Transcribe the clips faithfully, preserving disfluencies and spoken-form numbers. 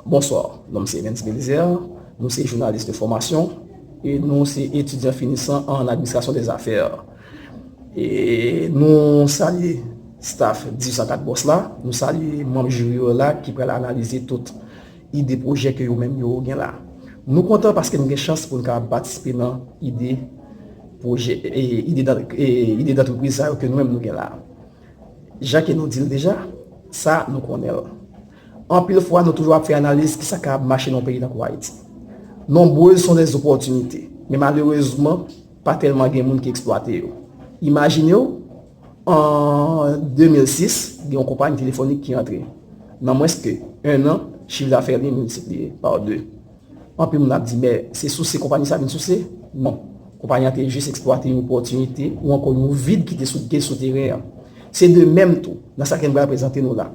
Bonswa, non m se Evens Belizaire, nou se jounalis de fòmasyon e nou se etidyan finisan an administrasyon dèzafè. E nou salye staff dizuit san kat Bòs la, nou salye manm jiri yo la ki pral analize tout ide pwojè ke yo menm yo gen la. Nou kontan paske nou gen chans pou nou kapab patisipe nan ide pwojè, e, ide dan-, e, ide dantrepriz sa yo ke nou menm nou gen la. Jan ke nou di l deja, sa nou konnen l. Anpil fwa, nou toujou ap fè analiz ki sa k ap mache nan yon peyi tankou Ayiti. Nombreuses sont les opportunités, men malerezman, pa tèlman gen moun ki eksplwate yo. Imajine w, an de mil sis, gen yon konpayi telefonik ki antre. Nan mwens ke en an, chif dafè li miltipliye pa de. Anpil moun ap di, men se souse konpayi sa vin souse? Non. Konpayi an te jis eksplwate yon opòtinite ou ankò yon vid ki te sou, ki te sou teren an. Se de menm tou, nan sa ke m pral prezante nou la.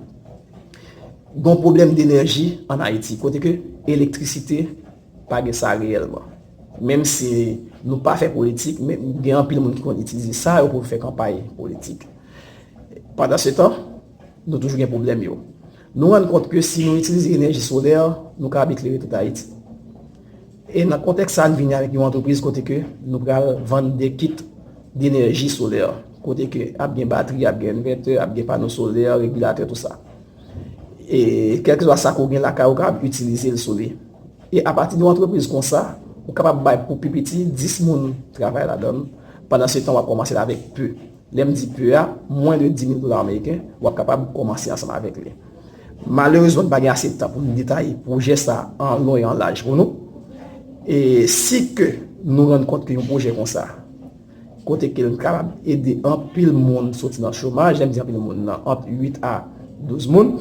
Gon pwoblèm denèji ann Ayiti, kote ke elektrisite pa gen sa reyèlman. Menm si nou pa fè politik, men gen anpil moun ki konn itilize sa yo pou fè kanpay politik. Pandan se tan, nou toujou gen pwoblèm yo. Nou rann kont ke si nou itilize enèji solè, nou kapab eklere tout Ayiti. E nan kontèks sa, n vini avèk yon antrepriz kote ke nou pral vann de kit denèji solè, kote ke ap gen batri, ap gen envètè, ap gen pano solè, regilatè, tout sa. E kèlkeswa sa ke w gen lakay ou, kapab itilize l sou li. E apati de yon antrepriz konsa, ou kapab bay pou pi piti dis moun travay ladan l. Pandan se tan, w ap kòmanse l avèk pe. Lè m di pe a, mwens de dis mil dola ameriken, w ap kapab kòmanse ansanm avèk li. Malerezman, n pa gen ase tan pou n detaye pwojè sa an lon e an laj pou nou. E si ke nou rann kont ke yon pwojè konsa, kote ke l kapab ede anpil moun soti nan chomaj, lè m di anpil moun nan, ant uit a douz moun,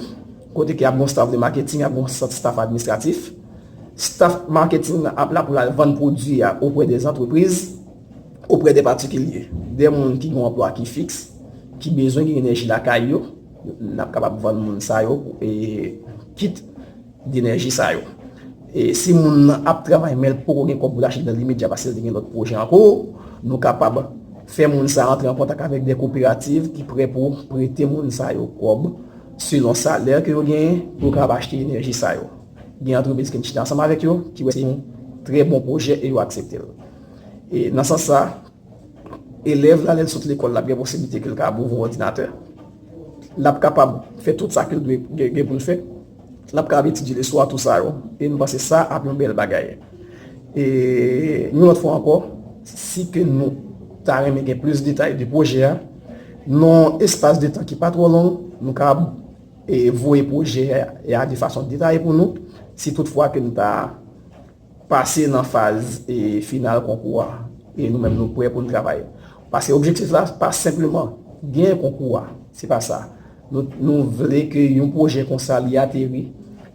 kote ke ap gon staff de marketing, ap gon staff administratif. Staff marketing nan ap la pou l al vann pwodui a oprè de antrepriz, oprè de patikilye, de moun ki gen yon anplwa ki fiks, ki bezwen gen enèji lakay yo, n ap kapab vann moun sa yo, e, kit denèji sa yo. E si moun nan ap travay, men l poko gen kòb pou l achte nan limedya paske l te gen lòt pwojè ankò, nou kapab fè moun sa antre an kontak avèk de koperativ ki prè pou prete moun sa yo kòb selon salè ke yo genyen pou yo kapab achte enèji sa yo. Gen antrepriz ke n chita ansanm avèk yo, ki wè se yon trè bon pwojè e yo aksepte l. E nan sans sa, elèv la, lè l sot lekòl, l ap gen posiblite ke l kapab ouvri yon òdinatè. L ap kapab fè tout sa ke l dwe gen, gen pou l fè. L ap kapab etidye leswa, tou sa yo. E nou panse sa ap yon bèl bagay. E yon lòt fwa ankò, si ke nou ta renmen gen plis detay de pwojè a, nan espas de tan ki pa twò long, nou kapab, e, voye pwojè a de fason detaye pou nou, si toutfwa ke nou ta pase nan faz, e, final konkou a, e nou menm nou prè pou n travay. Paske objektif la, pa senpleman gen konkou a, se pa sa. Nou, nou vle ke yon pwojè konsa li ateri,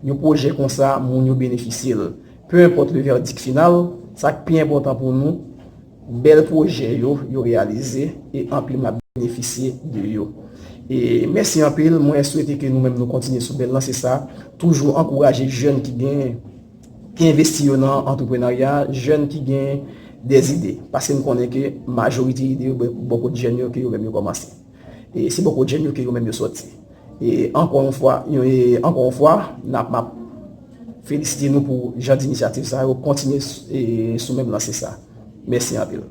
yon pwojè konsa moun yo benefisye l. Peu importe le verdict final, sa k pi enpòtan pou nou, bèl pwojè yo, yo reyalize e anpil moun ap benefisye de yo. E mèsi anpil, mwen swete ke nou menm nou kontinye sou bèl lanse sa, toujou ankouraje jèn ki gen, ki envesti yo nan antreprenarya, jèn ki gen dèzide. Paske m konnen ke majorite ide yo bò, bò kot jèn yo ke yo menm yo kòmanse. E se bò kot jèn yo ke yo menm yo sòti. E ankò yon fwa, e ankò yon fwa, n ap, m ap felisite nou pou jan de inisyativ sa yo, kontinye s-, e sou menm lanse sa. Mèsi anpil.